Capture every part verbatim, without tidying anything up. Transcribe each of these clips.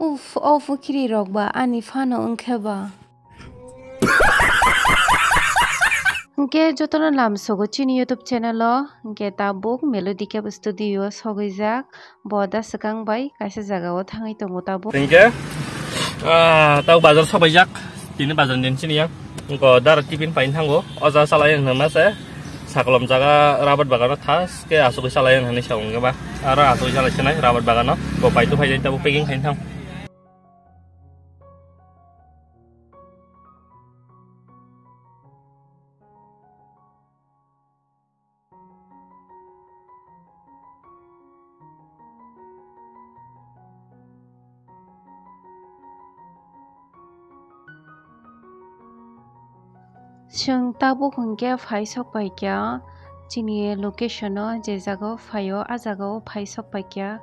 Uff, o phukhri rok ba ani phano wngkhe ba. Hwnkhe jotono lamsogo chini YouTube channel o, hwnkhe tabuk Melody Cave Studio o sogwijak, bo da swkang bai kaisa jaga o thangwi tongo tabuk. Hwnkhe, ah, tabuk bazar sobaijak, tini bazar ni chini yang. Wngkha dara tiffin paina thango, o jaga chalai wngkha ma se. Sakolom jaga rabar bagano thas khe asugwi chalai wngkha hinwi sa wngkha ba. Aro asugwi chalai sinai rabar bagano. Bo paito phainai tabuk packing khaina thang. Chwng tabuk hwnkhe phai sok paikha chini location o, je jaga o phaio, a jaga o phai sok paikha.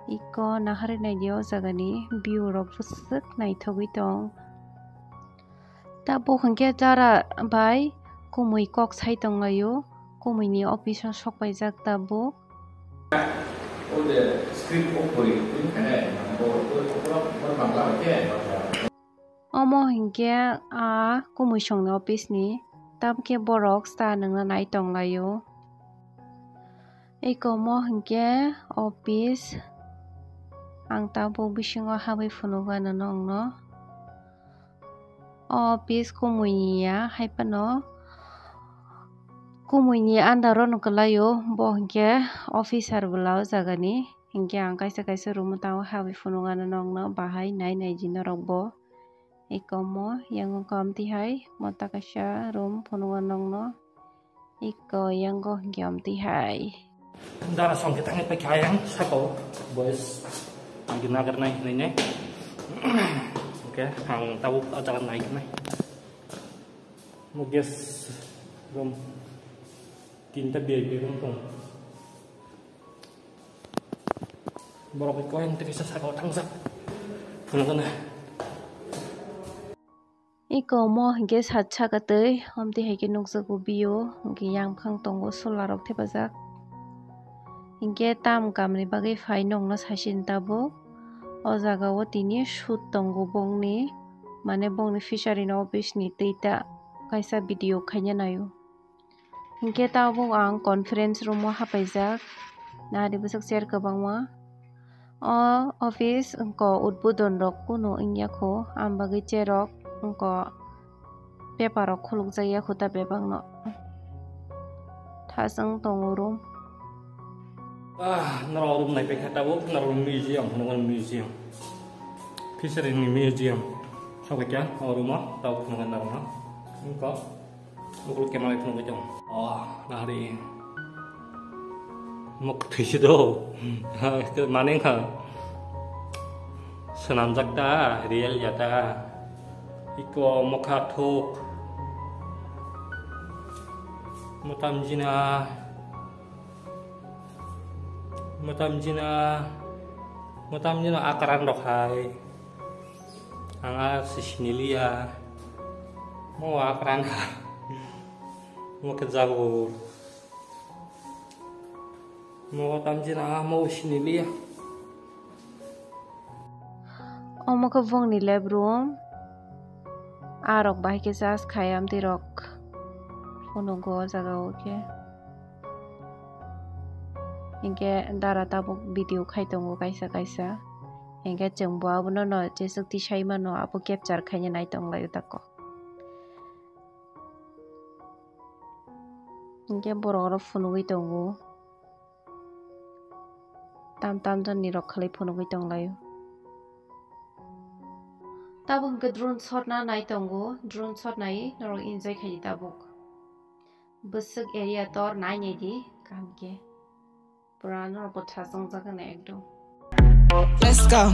Iko naharwi naidi o jaga ni view rok bwswk naithogwi tong. Tabuk hwnkhe dara bai kumui kok sai tonglaio, kumui ni office o sok paijak tabuk. Omo hwnkhe a kumui songni office ni, tamokhe borok cha nungna nai tonglaio. Eko omo hwnkhe office, ang tabuk bisingo habwi phunukgwi nongno. O office kumui ni ya, haiphano kumui ni under o no kwlaio, bo hwnkhe officer bwla o jaga ni. Hinkhe ang kaisa kaisa room o tabuk habwi phunukgwi nongno, bahai nai nai di norok bo. Eko omo yang wngkha amtwi hai mota kaisa room phunukgwi nongno. Eko yango hwnkhe amtwi hai. Dara songkhe thangwi paikha ayang saka o boys. Ang nagar nai hinwi nai. Oke, ang tabuk o jaga nai hinwi. Mo guest room. Tinta V I P room tong. Borok bai koyang tei kaisa saka o thangjak. Phunukgwi nai. Eko omo hwnkhe sat saka twi, omtwi hai khe nukjago view, hwnkhe yang bwkhang tongo solar rok thepajak. Hinkhe tam kamni bagwi phai nongno saisin tabuk. O jaga o tini shoot tongo bongni, mane bongni fishery ni office ni twi ta kaisa video khaina naio. Hinkhe tabuk ang conference room o hapaijak, nari bwswk chair kwbangma. O office wngkha udbodon rok kunu wngya kho, ang bagwi chair rok wngkha paper rok khulukjak ya kho ta bebak no. Thaswng tongo room. Ah, norok room naipaikha tabuk, norok museum, norok museum. Fishery ni museum. Sobaikha o room o, tabuk norok no. Wngkha. Ukuluk kemai phunugwi tongo. Oh, nahari. Mok thwisi do. Mane wngkha. Swnamjak ta, real ya ta. Iko mokha thuk. Mwtam jina. Mwtam jina. Mwtam jina akaran rok hai. Ang a se siniliya. Mo akran ha. Mo ke jago. Mo tamjina mo siniliya. Omo ke bongni lab room. Arok bahai ke jas khai amtwi rok. Phunukgo o jaga o khe. Hinkhe dara tabuk video khai tongo kaisa kaisa. Hinkhe chwngbo abono no jeswk tisai mano, abo capture khaina nai tonglaio tako. Hinkhe borok oro phunugwi tongo. Tam tam jonni rok khlai phunugwi tonglaio. Tabuk hinkhe drone shot na nai tongo, drone shot nai norok enjoy khaidi tabuk. Bwswk area tor nai nai di kaham khe. Pura norok bo thasong jak na ekdom. Let's go.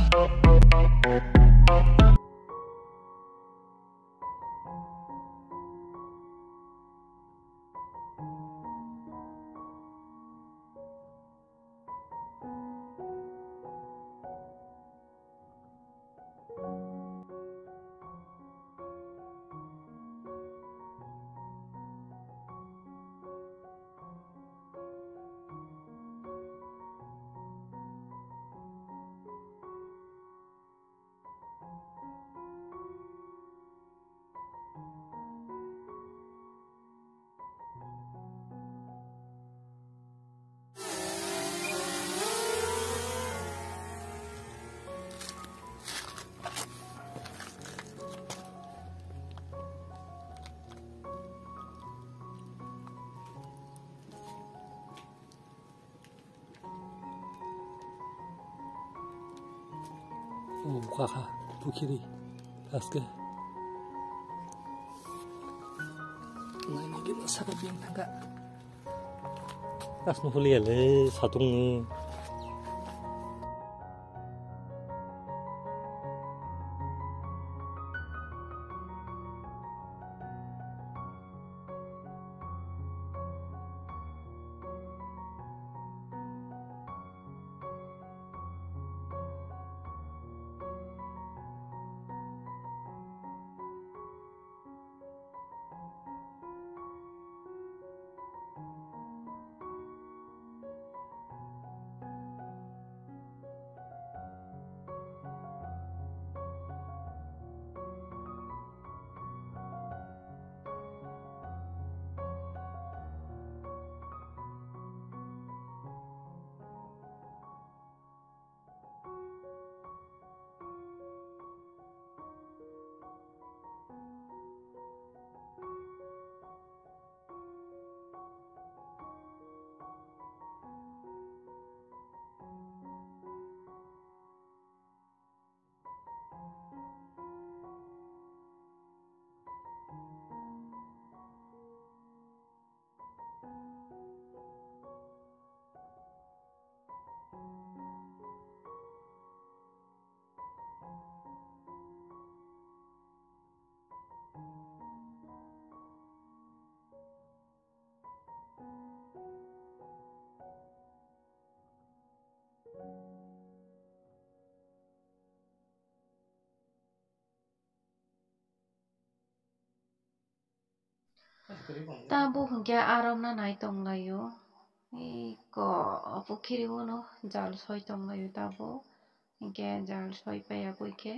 O kha kha pukhiri aske. Nai nai gini saka biyang thangka. Asno huli ale satung ni. Tabuk hwnkhe arokno nai tonglaio. Iko pukhiri uno jal soi tonglaio tabuk. Hwnkhe jal soi paiya koi khe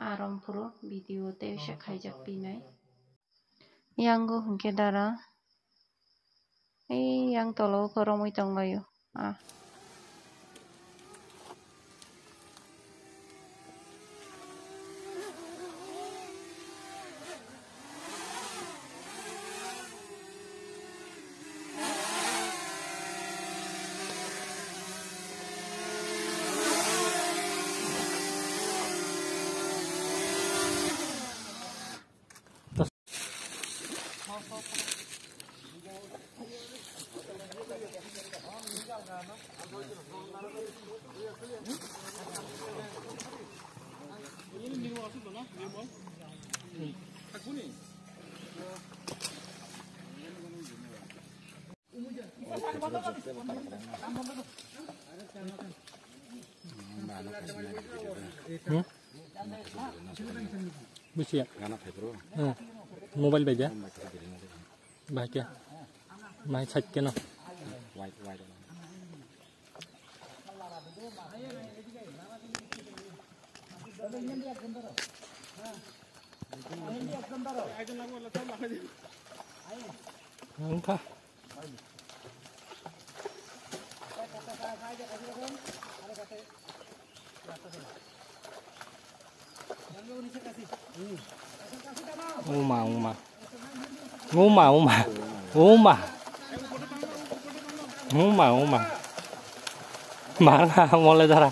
arom phuru video tei se khaijak pinai. Yango hwnkhe dara. Ei yang tola o khe romwi tonglaio. Ah. Hmm? Busia. Gana phai bro. Hmm. Mobile bai dia. Bai khe. Mai side khe no. Wide, wide. Wngkha. Uma, uma. Uma, uma. Uma. Uma, uma. Manga mole dara.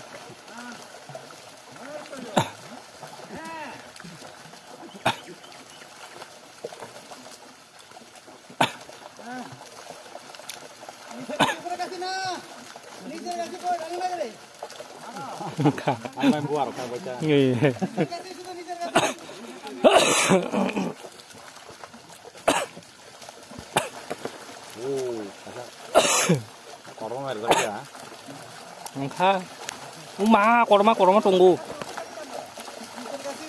Wngkha. Uma, korma, korma tongo.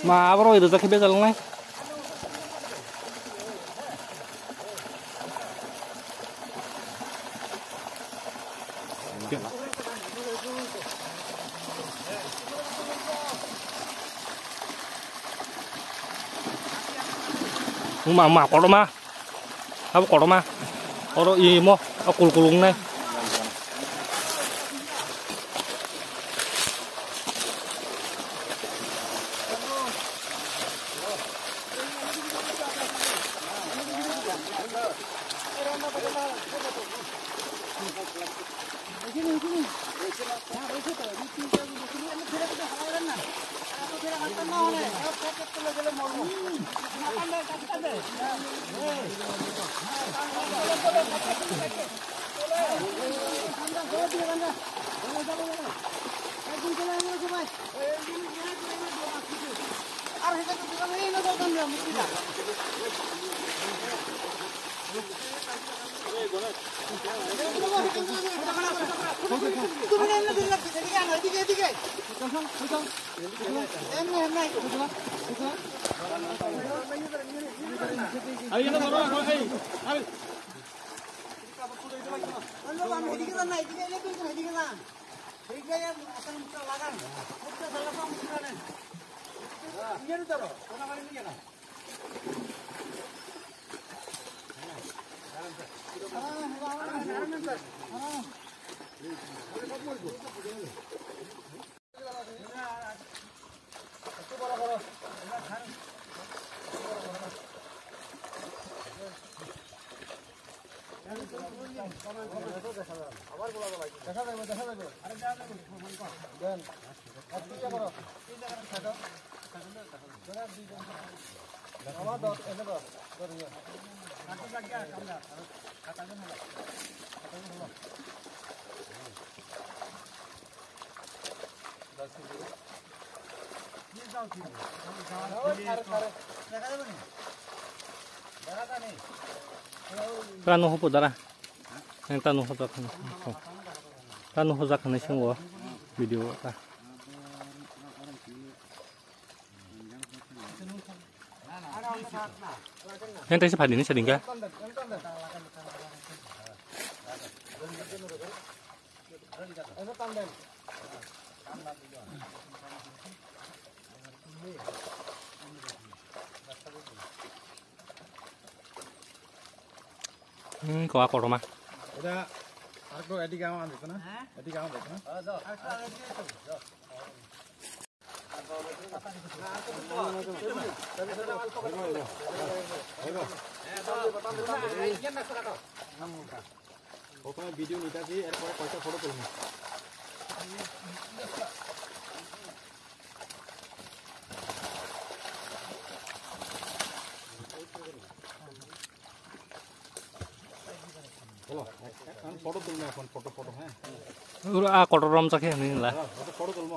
Ma, aboro rijak khe bejal wngnai. Uma, uma, korma. Abo kotorma. Oro imo, o kul kul wngnai. Pura no hopo dara. Yang tanu hopo dara. Tanu hoja khani singo video ta. Yang tadi sepadini sedingka. Hmm, kau apa rumah? Udah, aku edit kamu ambil sana. Edit kamu ambil sana. প্রথমে ভিডিও নিতে আসি, এরপরে কয়েকটা ফটো তুলবো। চলো, এক- এক- আমি ফটো তুলবো এখন, ফটো, ফটো, হ্যাঁ। Ura a kotor rom chakhe hinwi hinla. হ্যাঁ, ফটো, ফটো তুলবো।